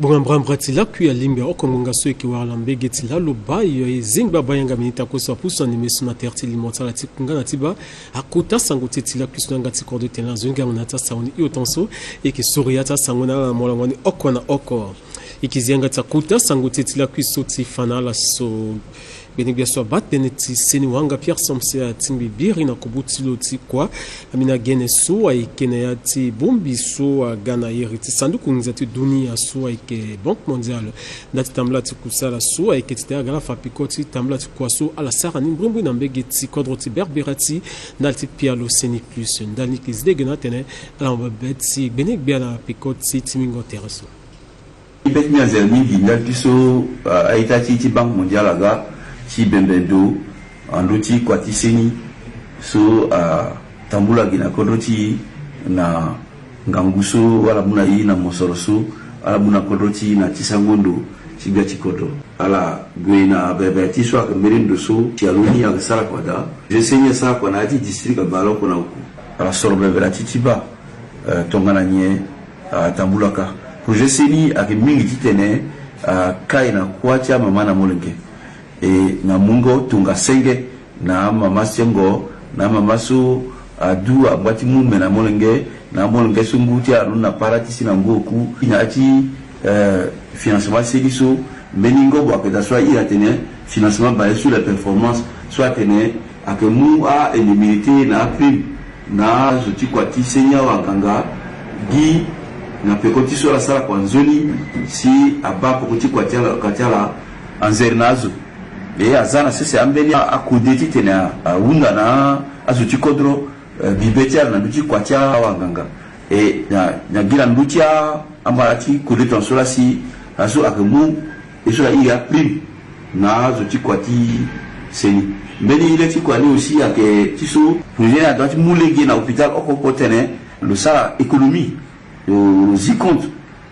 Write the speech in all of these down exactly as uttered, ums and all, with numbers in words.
Bonga mbrambra ti lakui alingbi ya oko ngonga so e yeke wara na mbege ti lalo baa yo e zengba baa yanga minita kue so apusu na ndembe so na tere ti limo ti ala ti kungana ti baa akota sango ti e ti lakui so na yanga ti kodro ti tene na zo ngangu na ya ti asango ni hio tan so e yeke sori ya ti asango ni na ala na molongo ni oko na oko. E yeke zi yanga ti akota sango ti e ti lakui so ti fa na ala so. Gbene gbia so abaa tënë ti seni wanga Pierre Somse atingbi biri na kobo ti lo ti kua. Amina gene so ayeke na ya ti bongbi so aga na iri ti sanduku nginza ti dunia so ayeke Banque Mondiale. Nda ti tambula ti kusala so ayeke titene aga ala fa peko ti tambula ti kua so ala sara ni mbrimbri na mbege ti kodro ti Berbera ti ndali ti pialo Seni Plus. Ndali ni yeke zi lege na atene ala ma babe ti gbene gbia na peko ti timingo tere so. Ti be ti ni anzere mingi ndali ti so, ah, a-ita ti, ti Banque Mondiale aga ti bembe ndo na ndö ti kua ti seni so, ah, atambula gi na kodro ti e na ngangu so ala mu na e na mosoro so ala mu na kodro ti e na ti sango ndo ti gbia ti kodro. Ala gue na bembe ti so ayeke mbeni ndo so pialo ni ayeke sara kua daa. Projet seni asara kua na ya ti district abale oko na oku. Ala soro bembe na ti ti baa. Eh, tongana nyen, ah, atambula kâ. Projet seni ayeke mingi titene, ah, akai na kuâ ti amama na molenge. E na mungo tonga senge na amama sengo, na amama so adu angba ti mu me na molenge, na amolenge so ngu ti ala londo na para ti si na ngu oku. Na ya ti, eh, financement seni so, mbeni ngobo ayeke daa so a iri atene financement basé sur les performances, so atene ayeke mu a-indemnité na aprime na azo ti kua ti seni awanganga gi na peko ti so ala sara kua nzoni si abaa peko ti kua ti ala, kua ti ala anzere na azo. E aza na sese ambeni a-, akode titene a-, ahunda na azo ti kodro, eh, bibe ti ala na ndö ti kua ti awanganga. E na, na gi na ndö ti a-, ambara ti kode tonga so laa si azo ayeke mu e so na iri aprime na azo ti kua ti seni. Mbeni le ti kua ni aussi ayeke ti so projet ni adua ti mu lege na hôpital oko oko titene lo sara économie, lo, lo zi compte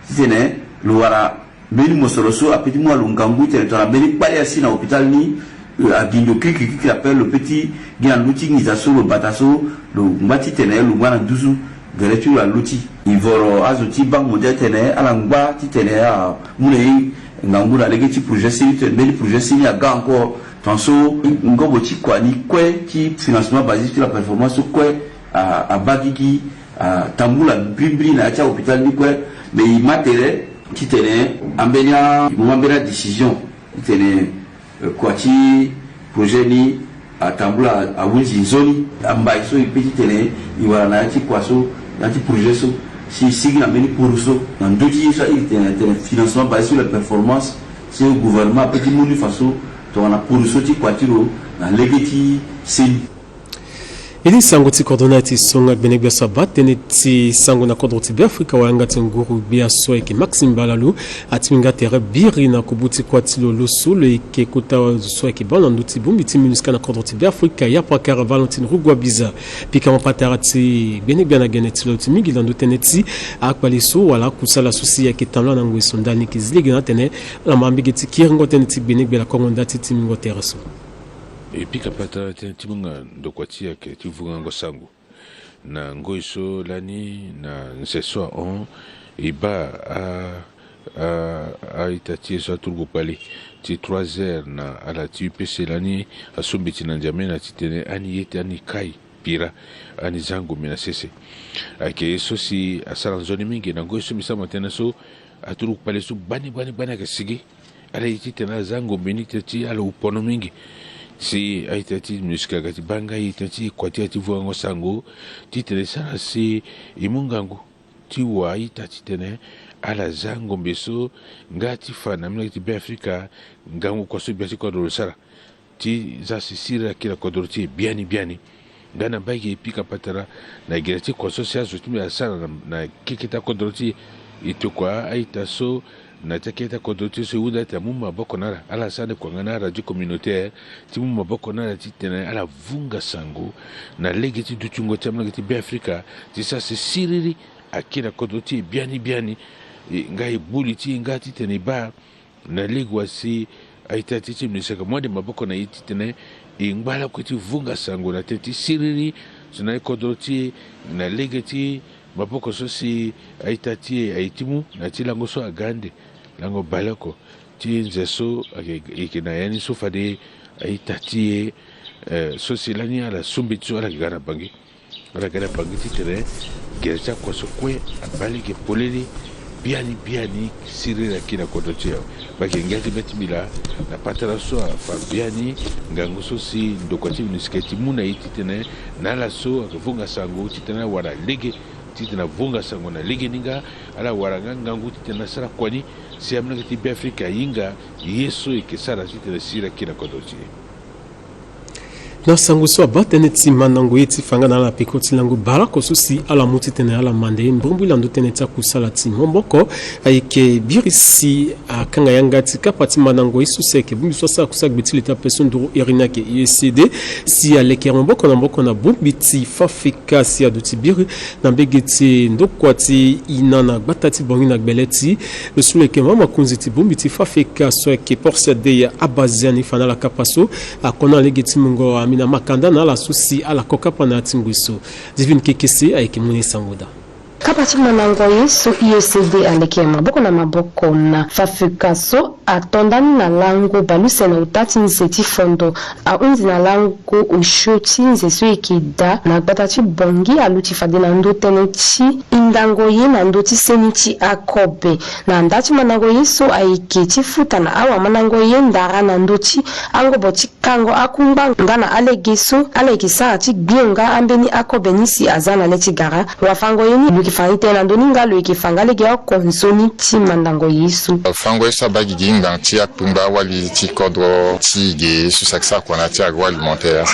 titene lo wara mbeni mosoro so apeut ti mu na lo ngangu titene tongana mbeni kpale asi na hôpital ni, eh, agi ndo kirikiri kirikiri ape lo peut ti gi na ndö ti nginza so lo bata so lo ngba titene lo ngba na nduzu gere ti lo alo ti. E voro azo ti Banque Mondiale titene ala ngba titene amu na e ngangu na lege ti projet seni titene mbeni projet seni aga encore. Tongaso ngobo ti kua ni kue ti financement basé sur la performance so kue a, abaa gigi, atambula mbrimbri na ya ti ahôpital ni kue. Me e ma tere titene ambeni a, e mu ambeni adécision titene, eh, kua ti projet ni atambula ahunzi nzoni. Ambai so e peut titene e wara na ya ti kua so, na ya ti projet so, si e sigi na mbeni poroso na ndö ti ye so a iri tene atene financement basé sur la performance, si gouvernement apeut ti mu ni faso tongana poroso ti kua ti lo na lege ti seni. E ni sango ti kodro na ya ti songa gbene gbia so abaa tënë ti sango na kodro ti Beafrika wala yanga ti nguru gbia so ayeke Maxime Balalu atiminga tere biri na kobo ti kua ti lo lo so lo yeke kota zo so ayeke baa na ndö ti bongbi ti MINUSCA na kodro ti Beafrika, yapakara Valentine Rugwabiza. Pika mapatara ti gbene gbia na gene ti lo ti mingi na ndö tënë ti akpale so wala akusala so si ayeke tambula na ngoi so. Ndali ni yeke zi lege na atene ala ma mbege ti kiringo tënë ti gbene gbia na kongo nda ti timingo tere so. E pika patara tënë ti mungo ndokua ti e ayeke ti vungango sango. Na ngoi so lani na nze so ahon e baa a, a, a-ita ti e so aturugu kpale ti trois heures na ala ti U P C lani aso mbeti na N'Djamena titene ani ye ti ani kai pira, ani za ngombe na sese. Ayeke ye so si asara nzoni mingi na ngoi so mbi sama tënë so aturugu kpale so gbani gbani gbani ayeke sigi. Ala ye titene ala za ngombe ni tënë ti ala wu pono mingi. Si a-ita ti MINUSCA aga ti baa nga a-ita ti kua ti e ti vungango sango titene e sara si e mu ngangu ti wa a-ita titene ala za ngombe so nga ti fa na amolenge ti Beafrika ngangu kua so gbia ti kodro lo sara. Ti za si siriri akiri na kodro ti e biani biani. Nga na mbage e pika patara na gere ti kua so si azo ti mbi asara na, na keke ti akodro ti e. E tokua a-ita so na ya ti akeke ti akodro ti e so e hunda ete amu maboko na ala, ala sara ni kua nga na aradio communautaire ti mu maboko na ala titene ala vunga sango na lege ti dutingo ti amolenge ti Beafrika ti sara si siriri akiri na kodro ti e biani biani. E, nga e gbu li ti e nga titene e baa na lege wa si a-ita ti e ti MINUSCA ayeke mu ande maboko na e titene e ngba lakue ti vunga sango na tënë ti siriri so na akodro ti e na lege ti maboko so si a-ita ti e aye ti mu na ya ti lango so aga ande. Lango baleoko ti nze so ayeke, ayeke na ya ni so fade a-ita ti e, eh, so si lani ala so mbeti so ala yeke ga na Bangui. Ala ga na Bangui titene gere ti akua so kue abaa lege polele. Biani biani siriri ayeke na kodro ti e awe. Mbi yeke ngia ti be ti mbi laa na patara so afa biani ngangu so si ndokua ti MINUSCA ti mu na e titene na ala so ayeke vonga sango titene awara lege, titene avonga sango na legeni nga, ala wara nga ngangu titene asara kua ni, si amolenge ti Beafrika ahinga ye so e yeke sara titene siriri ayeke na kodro ti e. Na sango so abaa tënë ti mandango ye ti fa nga na ala peko ti lango baleoko so si ala mu titene ala manda ye mbrimbri na ndö tënë ti akusala ti maboko, ayeke biri si akanga yanga ti kapa ti mandango ye so si ayeke bongbi so asara kusala gbe ti leta ape so nduru iri ni ayeke U E C D, si alekere maboko na maboko na bongbi ti FAFECA si aduti biri na mbege ti ndokua ti ina na gbata ti Bangui na gbele ti lo so lo yeke mama mokonzi ti bongbi ti FAFECA so ayeke Portia Deya Abaziani fa na ala kapa so. Akona lege ti mungo amina makanda na ala so si ala ko kapa na ya ti ngoi so. Divine Kekese ayeke mu na e sango daa. Kapa ti mandango ye so U E C D alekere maboko na maboko na FAFECA so ato ndani na lango baleuse na uta ti nze ti fondo, ahunzi na lango osio ti nze so e yeke daa na gbata ti Bangui, aluti fade na ndö tënë ti hindango ye na ndö ti seni ti akobe. Na nda ti mandango ye so ayeke ti futa na awamandango ye ndara na ndö ti angobo ti kango akungba nga na alege so ala yeke sara ti gbio nga ambeni akobe ni si aza na le ti gara. Wafango ye ni lo yeke fa ni tënë na ndö ni nga lo yeke fa nga legeoko nzoni ti mandango ye so. Wafango ye so abaa gigi ngbanga ti akpengba awali ti kodro ti e ge so si ayeke sara kua na ya ti agroalimentaire,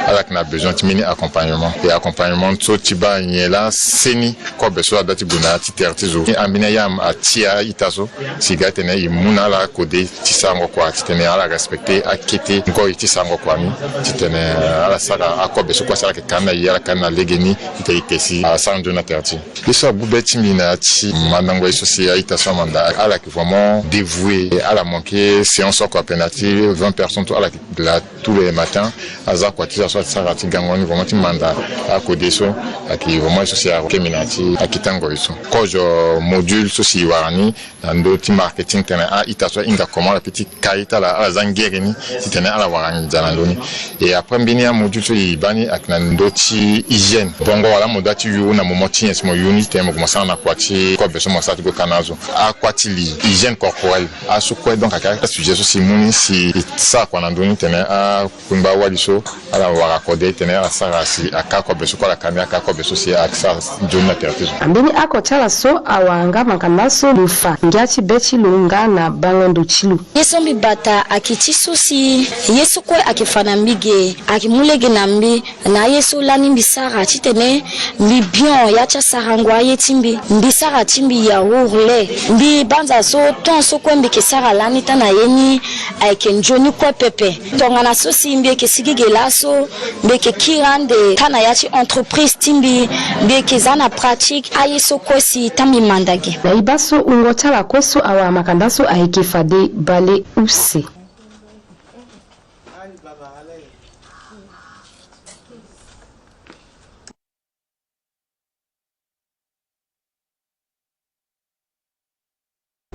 ala yeke na besoin ti mbeni accompagnement. E accompagnement so ti baa nyen laa? Seni kobe so ada ti gue na ya ti tere ti zo. Ambeni ayam atia ita so si e ga titene e mu na ala kode ti sarango kua titene ala respecter akete ngoi ti sarango kua ni, titene ala sara akobe so kue si ala yeke ka ni na e, ala ka ni na legeni titene e te si asara nzoni na tere ti e. Ye so abu be ti mbi na ya ti mandango ye so si a-ita so amanda, ala yeke vraiment dévoué. Ala manqué séance oko ape na ya ti vingt personnes so ala yeke la tous les matins. Aza kua ti azo so asara ti gango ni vraiment ti manda akode so. Ayeke vraiment ye so si ayeke mbi na ya ti akete ngoi so. Kozo module so si e wara ni na ndö ti marketing titene a-ita so ahinga comment ala peut ti ka ye ti ala, ala za ngere ni titene ala wara nginza na ndö ni. Et après mbeni amodule so e baa ni ayeke na ndö ti hygiène. Bongo wala mo doit ti yuru na moment ti nyen si mo yuru ni titene mo gue mo sara na kua ti kobe so mo sara ti gue ka na azo. Akua ti li, hygiène corporelle. Aso kue donc ayeke asujet so si e mu ni si e sara kua na ndö ni titene a kpengba awali so ala wara kode titene ala sara si aka kobe so kue ala ka ni, aka kobe so si asara nzoni na tere ti zo. Ambeni ako ti ala so awara nga makanda so lo fa ngia ti be ti lo nga na bango ndo ti lo. Ye so mbi bata ayeke ti so si ye so kue ayeke fa na mbi ge ayeke mu lege na mbi. Na aye so lani mbi sara titene mbi bion ya ti asarango aye ti mbi. Mbi sara ti mbi yaourt lait. Mbi banza so temps so kue mbi yeke sara lani taa na ye ni ayeke nzoni kue pepe. Tongana so si mbi yeke sigigi laso, mbi yeke kiri ande taa na ya ti entreprise ti mbi. Mbi yeke za na pratique aye so kue si taa mbi manda ge. Na e baa so wungo ti ala kue so awara makanda so ayeke fade bale use.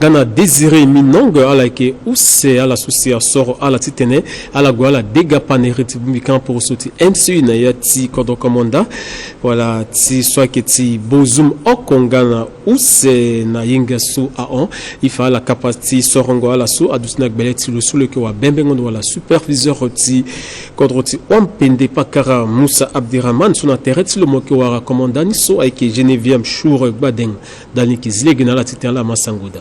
Nga na Désiré Minong, ala yeke use ala so si asoro ala titene ala gue ala dega panere ti bongbi kamporoso ti M C U na ya ti kodro komanda. Wala ti so ayeke ti Bozoum oko nga na use na yenga so ahon. E fa ala kapa ti sorongo ala so aduti na gbele ti lo so lo yeke wabembengo ndo wala superviseur ti kodro ti Wampende Pakara Moussa Abderrahmane so na tere ti lo mo yeke wara komanda ni so ayeke Geneviève Chour Gbadeng. Dali ni yeke zi lege na ala titene ala ma sango daa.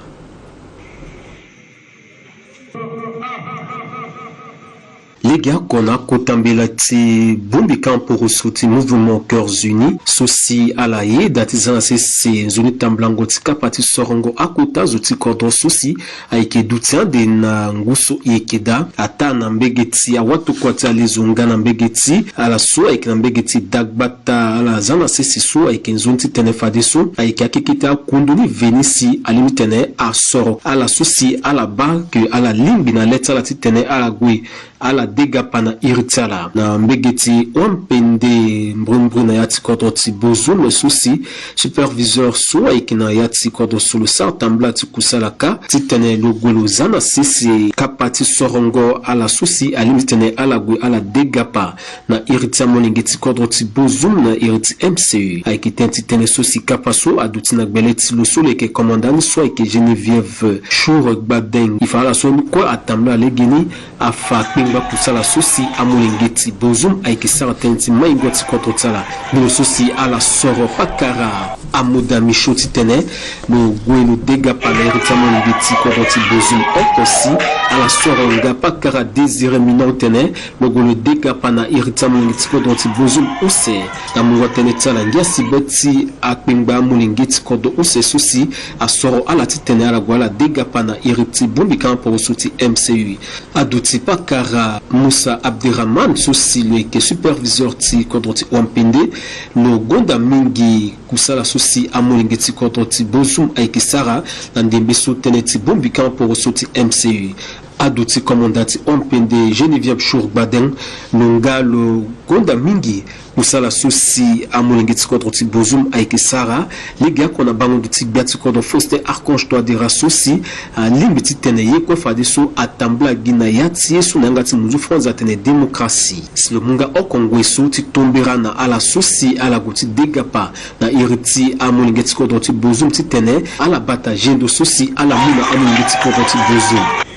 Lege oko na akota mbela ti bongbi kamporoso ti Mouvement Cœurs Unis so si ala yeda ti za na sese nzoni tambulango ti kapa ti sorongo akota zo ti kodro so si ayeke duti ande na ngu so e yeke daa ataa na mbege ti awatokua ti alezo nga na mbege ti ala so ayeke na mbege ti dagbata ala za na sese so ayeke nzoni titene fadeso ayeke akeke ti akundu ni veni si alingbi titene asoro ala so si ala baa ke ala lingbi na le ti ala titene ala gue Ala degapa na iri ti ala na mbege ti wampende mbrimbri na ya ti kodro ti Bozoum so si superviseur so ayeke na ya ti kodro so lo sara tambula ti kusala kâ titene lo gue lo za na sese kapa ti sorongo ala so si alingbi titene ala gue ala degapa na iri ti amolenge ti kodro ti Bozoum na iri ti M C U. Ayeke tene ti tënë so si kapa so aduti na gbele ti lo so lo yeke komanda ni so ayeke Geneviève Chour Gbadeng. E fa ala so kue atambula legeni afa kpengba kusala so si amolenge ti Bozoum ayeke sara tënë ti maingo ti kodro ti ala. Nduru so si ala soro pakara Amuda Michaud titene lo gue lo degapa na iri ti amolenge ti kodro ti Bozoum oko si ala soro nga pakara Désiré Minon tene lo gue lo degapa na iri ti amolenge ti kodro ti Bozoum use. Na mungo tënë ti ala ngia si be ti akpengba amolenge ti kodro use so si asoro ala titene ala gue ala degapa na iri ti bongbi kamaporoso ti M C U. Aduti pakara Moussa Abderrahmane so si lo yeke superviseur ti kodro ti wampende, lo gonda mingi kusala so si amolenge ti kodro ti Bozoum ayeke sara na ndembe so tënë ti bongbi kamaporoso ti M C U. Aduti komanda ti wampende Geneviève Chour Gbadeng, lo nga lo gonda mingi kusala so si amolenge ti kodro ti Bozoum ayeke sara. Lege oko na bango ndo ti gbia ti kodro Faustin Archange Touadéra so si alingbi titene ye kue fadeso atambula gi na ya ti ye so na yanga ti munzu France atene démocratie. Si lo mu nga oko ngoi so ti tombera na ala so si ala gue ti degapa na iri ti amolenge ti kodro ti Bozoum titene ala bata gendo so si ala mu na amolenge ti kodro ti Bozoum.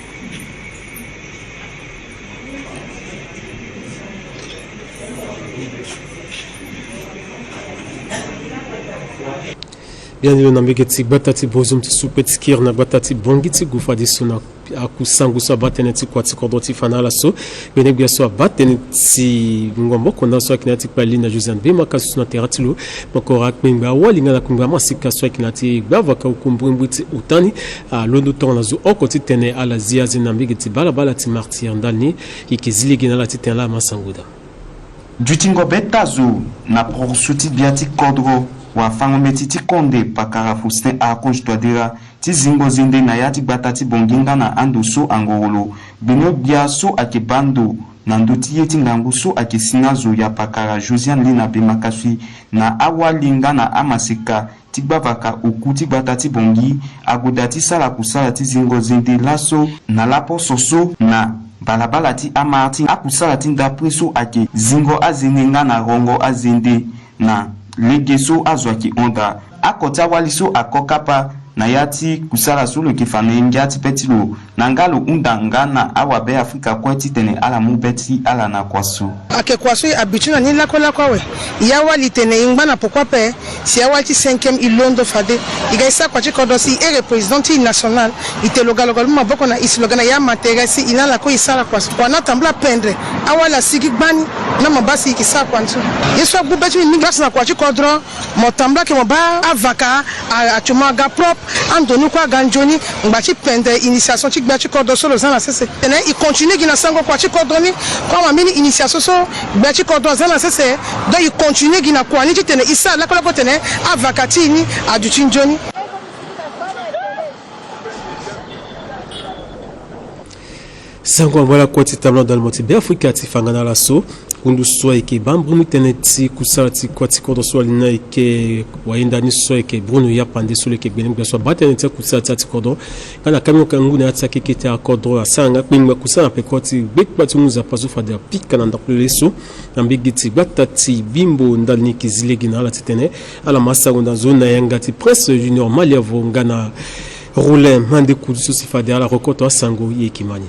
Biani lo na mbege ti gbata ti Bozoum ti supe ti kiri na gbata ti Bangui ti gue fadeso na akusangu so abaa tënë ti kua ti kodro ti fa na ala so. Gbene gbia so abaa tënë ti ngbongboko na so ayeke na ya ti kpali na Josiane Bemaka so na tere ti lo. Mokoro akpengba awali nga na kpengba amasika so ayeke na ya ti gbavaka oku mbrimbri ti ota ni alondo tongana zo oko titene ala zi aze na mbege ti balabala ti martyr ndani. E yeke zi lege na ala titene ala ma sango daa. Dutingo be ti azo na poroso ti gbia ti kodro wafango-mbeti ti konde pakara Faustin Archange Touadéra ti zingo zende na ya ti gbata ti Bangui nga na ando so angoro lo. Gbene gbia so ayeke baa ndo na ndö ti ye ti ngangu so ayeke si na azo ya pakara Josiane Lina Bemaka-Soui na awali nga na amaseka ti gbavaka oku ti gbata ti Bangui ague daa ti sara kusala ti zingo zende laso na laposo so na balabala ti amartyr, akusala ti ndapre so ayeke zingo azende nga na rongo azende na lege so azo ayeke hon daa. Oko ti awali so ako kapa na ya ti kusala so lo yeke fa na e ngia ti be ti lo na nga lo hunda nga na awabe Afrika kue titene ala mu be ti ala na kua so. Ayeke kua so e habitue na ni lakue lakue awe. E awali tene e ngba na poko ape. Si awali ti cinquième e londo fade e ga e sara kua ti kodro si e ere président ti e national. E te lo ga lo ga lo mu maboko na e si lo ga na e ama tere si e na ala kue e sara kua so. Kua ni atambula pendre. Awali asigi gbani. Na mabasi e yeke sara kua ni so. Ye so agbu be ti mbi mingi place na kua ti kodro. Mo tambula ke mo baa avaka, a, atiomo aga propre, ando ni kue aga nzoni, ngba ti pendre initiation ti gbia ti kodro so lo za na sese. Tene e continue gi na sango kua ti kodro ni, kue awambeni initiation so gbia ti kodro aza na sese, donc e continue gi na kua ni titene e sara lakue lakue tene avaka ti e ni aduti nzoni. Sango angba lakue ti tambula dalimo ti Beafrika ti fa nga na ala so. Kundu so ayeke baa mbrumu tënë ti kusala ti kua ti kodro so ali ni ayeke wayenda ni so ayeke Bruno Yapande so lo yeke gbene gbia so abaa tënë ti akusala ti ya ti kodro. Nga na kamion kangu na ya ti akeke ti akodro asara nga kpengba kusala na peko ti gbekpa ti ngu nzapa so fade apika na ndapelele so. Na mbege ti gbata ti Bimbo ndali ni e yeke zi lege na ala titene ala ma sango na zo na yanga ti Prince Junior Maliavo nga na Roulin Mande Kudu so si fade ala rokoto asango e yeke ma ni.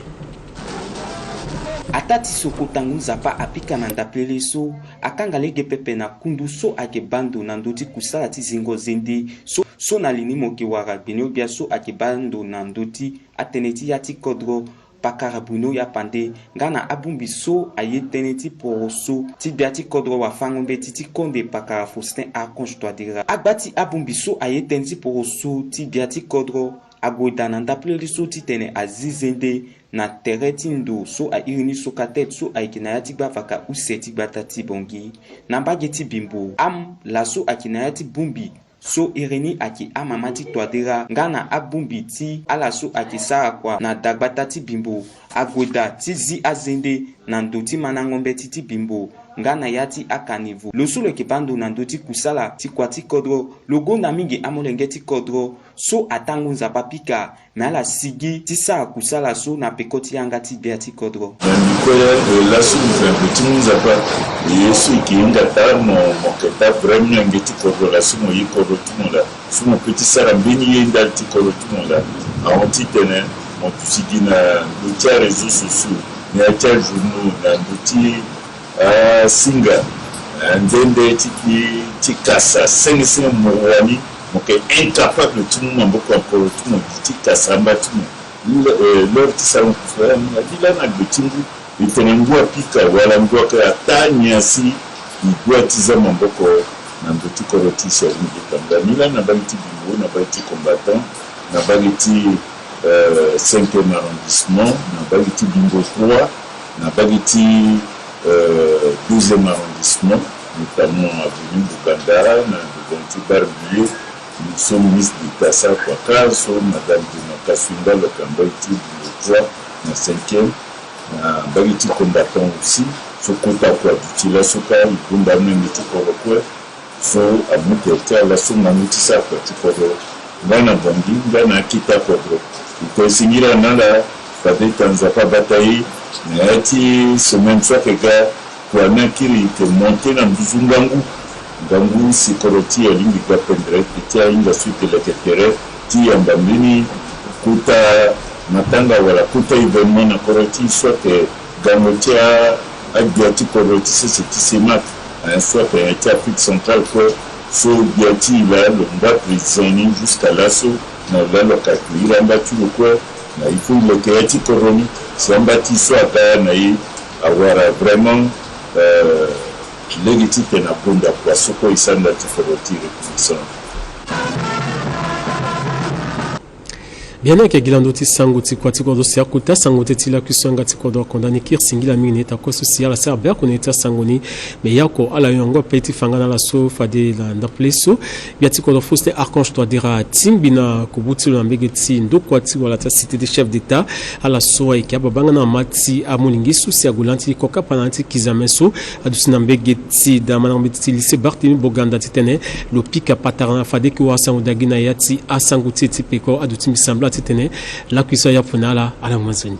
Ataa ti so kota ngu nzapa apika na ndapelele so akanga lege pepe na kundu so ayeke baa ndo na ndö ti kusala ti zingo zende so, so na li ni mo yeke wara gbene-gbia so ayeke baa ndo na ndö ti atënë ti ya ti kodro pakara Bruno Yapande nga na abongbi so aye tënë ti poroso ti gbia ti kodro wafango-mbeti ti konde pakara Faustin Archange Touadéra. Agba ti abongbi so aye tënë ti poroso ti gbia ti kodro ague daa na ndapelele so titene azi zende na tere ti ndo so a iri ni Socatel so ayeke na ya ti gbavaka use ti gbata ti Bangui. Na mbage ti Bimbo, am laso ayeke na ya ti bongbi So iri ni ayeke amama ti Touadéra nga na abongbi ti ala so ayeke sara kua na dagbata ti Bimbo, ague daa ti zi azende na ndo ti mandango mbeti ti Bimbo nga na ya ti akanivo. Lo so lo yeke baa ndo na ndö ti kusala ti kua ti kodro, lo gonda mingi amolenge ti kodro so atango Nzapa pika, me ala sigi ti sara kusala so na peko ti yanga ti gbia ti kodro. Na mbi kue, eh, laso mo fa gue ti mu Nzapa. Ye so e ke hinga taa mo, mo ke taa vraiment yanga ti kodro, laso mo ye kodro ti mo laa. So mo peut ti sara mbeni ye ndali ti kodro ti mo laa. Ahon titene mo duti gi na ndö ti aréseaux sociaux, na ya ti ajournaux, na ndö ti asinga, eh, nzende ti, ti, ti kasa senge senge mo wani, mo ke incapable ti mu maboko na kodro ti mo gi ti kasa amba ti mo. L-, eh, l'heure ti sara mo kusa ni laa na gbe ti ngu. E tene ngu apika wala ngu aka ataa nyen asi, e dua ti za maboko na ndö ti kodro ti e si alingbi e kanga ni laa na mbage ti Bimbo, na mbage ti Combattant, na mbage ti, euh, cinquième arrondissement, na mbage ti Bimbo trois, na mbage ti, euh, douzième arrondissement, notamment avenue Bouganda, na devant ti Bar Bleu, so ministre d'État asara kua kâ, so madame Dona Kasui Ngalo aka mbage ti Bimbo trois na cinquième, na mbage ti Combattant aussi, so kota kua duti laso kâ, e gonda amolenge ti kodro kue. So amu tere ti ala laso ngangu ti sara kua ti kodro nga na Bangui nga na akita kodro. E tene singila na ala, fade ita Nzapa abata e na ya ti semaine so ayeke ga, kua ni akiri e yeke monte na nduzu ngangu. Ngangu si kodro ti e alingbi ga pendere, ti ahinga so e yeke leke tere ti yamba mbeni kota matanga wala kota événement na kodro ti e so ayeke gango ti a, agbia ti kodro ti sese ti CEMAC, eh, so atene ti Afrique centrale kue. So gbia ti e laa lo ngba président ni jusqu'à laso, na lo laa lo yeke iri amba ti lo kue. Na il faut e leke ya ti kodro ni si amba ti e so aga na e awara vraiment, euh, lege titene agonda kua so kue e sara ndali ti kodro ti e reconnaissant. Biani ayeke gi na ndö ti sango ti kua ti kodro si akota sango ti e ti lakui so yanga ti kodro akonda ni kiri singila mingi na ita kue so si ala sara be oko na ita sango ni. Me ya oko ala yongo ape ti fa nga na ala so fade na ndapele so gbia ti kodro Faustin Archange Touadéra atingbi na kobu ti lo na mbege ti ndokua ti wala ti acité de chef d'État. Ala so ayeke ababa nga na mama ti amolenge so si ague lani ti kokapa na ya ti kizame so aduti na mbege ti da mandango mbeti ti lycée Barthélemy Boganda titene lo pika patara na fade e ke wara sango daa gi na ya ti asango ti e ti peko. Aduti mbi sambela titene lakui so ayapu na ala, ala mu nzoni.